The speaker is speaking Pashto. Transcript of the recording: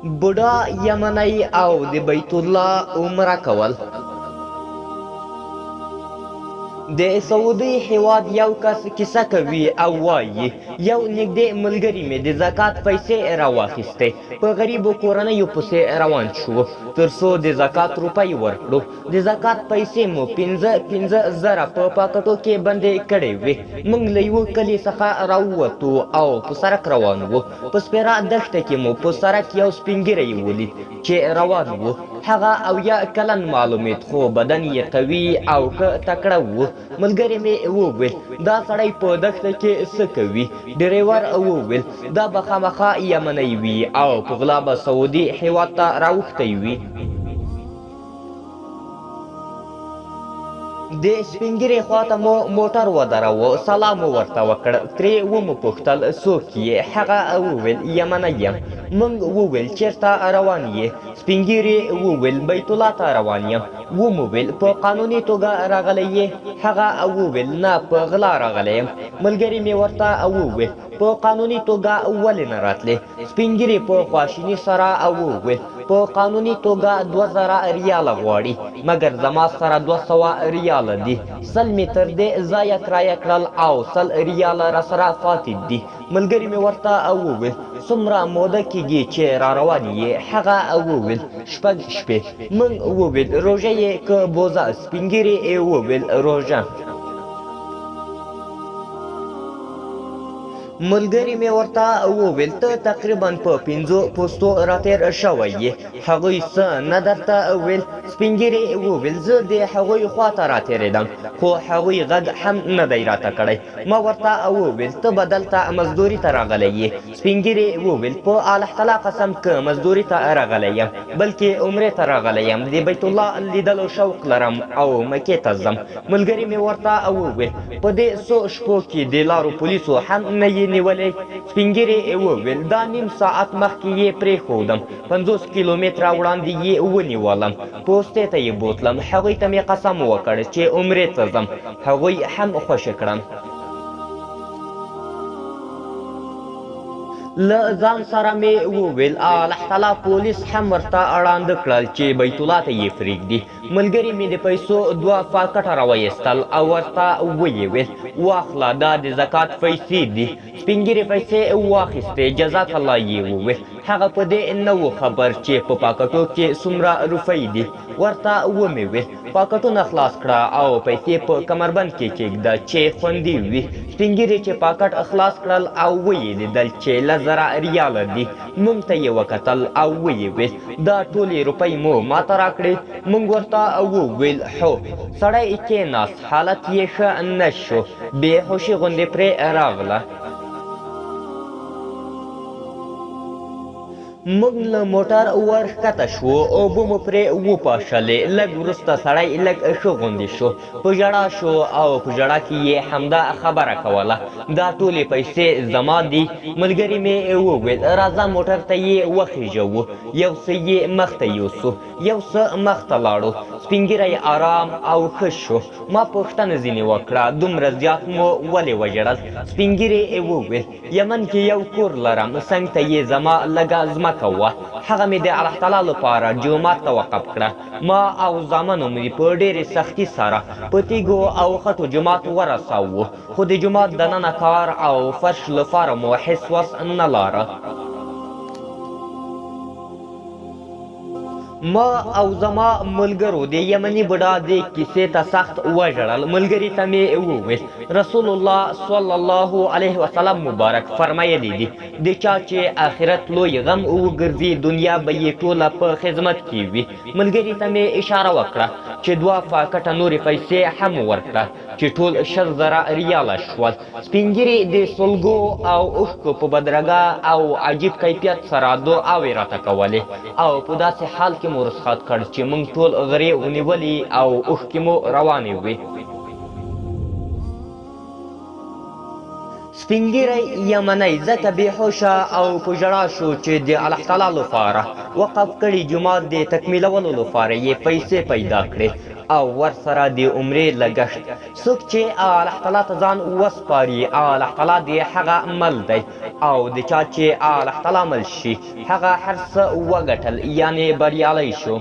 بوډا یمنی او د بیت الله عمره کول. د سعودي هیواد یو کس کیسه کوي او وایي یو نږدې ملګري مې د زکات پیسې راواخیستې، په غریبو کورنیو پسې روان شو تر څو د زکات روپۍ ورکړو. د زکات پیسې مو 5-5 زره په پاکټو کې بندې کړې وې. موږ له یوه کلي څخه راووتو او په سړک روان وو. په سپېره دښته کې مو په سړک یو سپین ږیری ولید چې روان وو. هغه 70 کلن معلومېد، خو بدن یې قوي او ښه تکړه وو. ملګري مې وویل دا سړی په دښته کې څه کوي؟ ډریور وویل دا به خامخا یمنی وي او په غلا به سعودي هیواد ته راوښتی وي. د سپین ږیري خواته مو موټر ودراوه، سلام مو ورته وکړ، ترې ومو پوښتل څوک یې؟ هغه وویل یمنی یم. موږ وویل چېرته روان یې؟ سپین ږیري وویل بیت الله ته روان یم. ومو ویل په قانوني توګه راغلی یې؟ هغه وویل نه، په غلا راغلی یم. ملګري مې ورته وویل په قانوني توګه ولې نه راتلې؟ سپین ږیري په خواشیني سره وویل په قانوني توګه 2000 ریاله غواړي، مګر زما سره 200 ریاله دي، 100 مې تر دې ځایه کرایه کړل او 100 ریاله راسره پاتې دي. ملګري مې ورته وویل څومره موده کېږي چې را روان یې؟ هغه وویل 6 شپې. موږ وویل روژه یې که بوزه؟ سپین ږیري وویل روژه. ملګري مې ورته وویل ته تقریبا په 5 پوستو راتېر شوی یې، هغوی څه نه درته ویل؟ سپین ږیري وویل زه د هغوی خواته راتېرېدم، خو هغوی غږ هم نه دی راته کړی. ما ورته وویل ته به دلته مزدوري ته راغلی یې؟ سپین ږیري وویل په الله تعالی قسم که مزدوري ته راغلی یم، بلکې عمرې ته راغلی یم، د بیت الله لیدلو شوق لرم او مکې ته ځم. ملګري مې ورته وویل په دې څو شپو کې د لارو پولیسو هم نه یې نیولی؟ سپین ږیري وویل دا نیم ساعت مخکې یې پرېښودم، 50 کیلومتره وړاندې یې ونیولم، پوستې ته یې بوتلم، هغوی ته مې قسم وکړ چې عمرې ته ځم، هغوی هم خوشې کړم. له ځان سره مې وویل الله تعالی پولیس هم ورته ړانده کړل چې بیت الله ته یې پرېږدي. ملګري مې د پیسو 2 پاکټه راوایستل او ورته ویې ویل واخله دا د زکات پیسې دي. سپین ږیري پیسې واخیستې، جزاک الله یې وویل. هغه په دې نه و خبر چې په پاکټو کې څومره روپۍ دي. ورته ومې ویل پاکټونه خلاص کړه او پیسې په کمربند کې کېږده چې خوندي وي. سپین ږیري چې پاکټ خلاص کړل او ویې لیدل چې 10,000 ریاله دي، موږ ته یې وکتل او ویې ویل دا ټولې روپۍ مو ماته راکړې؟ موږ ورته وویل هو. سړی کېناست، حالت یې ښه نه شو، بې هوشي غوندې پرې راغله. موږ له موټر ورښکته شوو، اوبه مو پرې وپاشلې. لږ وروسته سړی لږ ښه غوندې شو، په ژړا شو او په ژړا کې یې همدا خبره کوله دا ټولې پیسې زما دي. ملګري مې وویل راځه موټر ته یې وخیژوو، یو څه یې مخته یوسو. یو څه مخته لاړو، سپین ږیری ارام او ښه شو. ما پوښتنه ځینې وکړه دومره زیات مو ولې وژړل؟ سپین ږیري وویل یمن کې یو کور لرم، څنګ ته یې زما لږه ځمکه وه، هغه مې د الله تعالی لپاره جومات ته وقف کړه. ما او زامنو مې په ډېرې سختي سره په تیږو او خټو جومات ورساوه، خو د جومات دننه کار او فرش لپاره مو هېڅ وس نه لاره. ما او زما ملګرو د یمني بوډا دې کیسې ته سخت وژړل. ملګري ته مې وویل رسول الله صلی الله علیه وسلم مبارک فرمایلی دي د چا چې آخرت لوی غم وګرځي دنیا به یې ټوله په خدمت کې وي. ملګري ته مې اشاره وکړه چې 2 پاکټه نورې پیسې هم ورکړه چې ټول 20,000 ریاله شول. سپین ږیري د سلګو او اوښکو په بدرګه او عجیب کیفیت سره دعاوې راته کولې او په داسې حال کې مو رخصت کړ چې موږ ټول غرې ونیولې او اوښکې مو روانې وې. سپین ږیری یمنی ځکه بېهوښه او په ژړا شو چې د الله تعالی لپاره وقف کړي جومات د تکمیلولو لپاره یې پیسې پیدا کړې او ورسره د عمرې لګښت. څوک چې الله تعالی ته ځان وسپاري، الله تعالی د هغه مل دی، او د چا چې الله تعالی مل شي، هغه هر څه وګټل، یعنې بریالی شو.